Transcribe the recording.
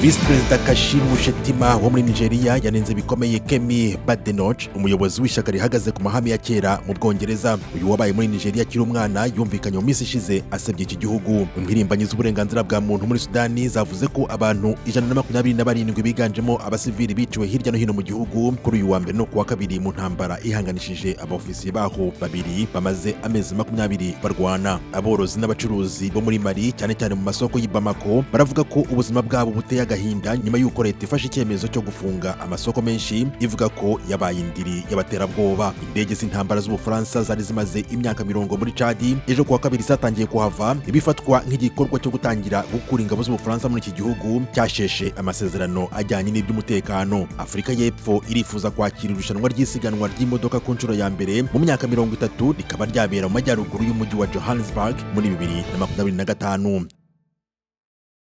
Visi Perezida Kashim Shettima wo muri Nigeria yanenze bikomeye Kemi Badenoch, umuyobozi w'ishyaka rihagaze ku mahame ya kera mu Bwongereza. Uyu wabaye muri Nigeria akiri umwana yumvikanye mu minsi ishize asebye iki gihugu. Impirimbanyi z'uburenganzira bwa muntu muri Sudani zavuze ko abantu 127 biganjemo abasivili biciwe hirya no hino mu gihugu kuri uyu wa mbere no kuwa kabiri mu ntambara ihanganishije abaofisiye baho babiri bamaze amezi 20 barwana. Aborozi n'abacuruzi bo muri Mali, cyane cyane mu masoko y'i Bamako, baravuga ko ubuzima bwabo buteye agahinda nyuma y'uko leta ifashe icyemezo cyo gufunga amasoko menshi, ivuga ko yabaye indiri y'abaterabwoba. Indege z'intambara z'Ubufaransa zari zimaze imyaka 40 muri Chadi, ejo kuwa kabiri zatangiye kuhava, ibifatwa nk'igikorwa cyo gutangira gukura ingabo z'Ubufaransa muri iki gihugu cyasheshe amasezerano ajyanye n'iby'umutekano. Afurika y'Epfo irifuza kwakira irushanwa ry'isiganwa ry'imodoka ku nshuro ya mbere mu myaka 30, rikaba ryabera mu majyaruguru y'umujyi wa Johannesburg muri 2025.